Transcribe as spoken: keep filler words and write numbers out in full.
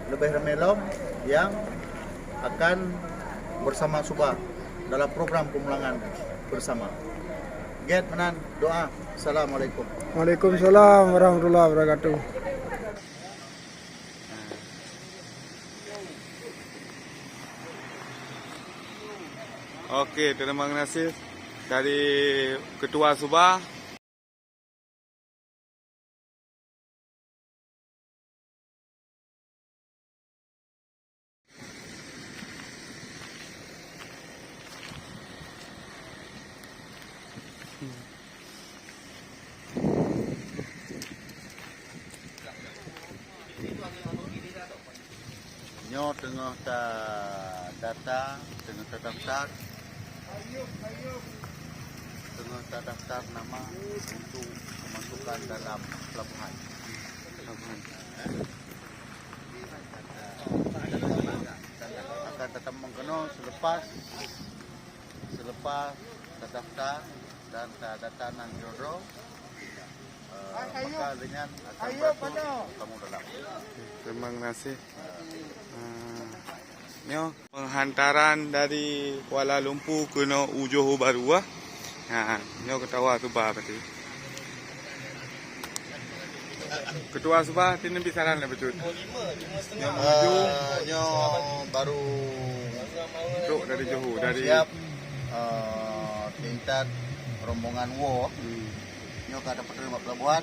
Leubeh ramé lom nyang akan bersama suba dalam program pemulangan bersama. Gét meunan doa. Assalamualaikum. Waalaikumsalam warahmatullahi wabarakatuh. Oke, terima kasih dari Ketua Suba. Nyoe teungoh tadata, teungoh tadaftar, teungoh tadaftar nama untuk keumasukkan dalam pelabuhan. Pelabuhan. Akan tatamong keunoe seulepas, seulepas tadaftar dan tadata nan jroh-jroh. Eh, maka dengan akan beratur kamu dalam. Terima kasih. Ah, nyoe penghantaran dari Kuala Lumpur keunoe u Johor Bahru, ah. Ha, nyoe Ketua Suba berarti. Ketua Suba, sini bisaran lah betul. Nyoe menuju. Eh, nyoe baru trok dari Johor, dari siap, eh, tingkat rombongan woe. Hmm. Nyoe ka dapat terima pelabuhan.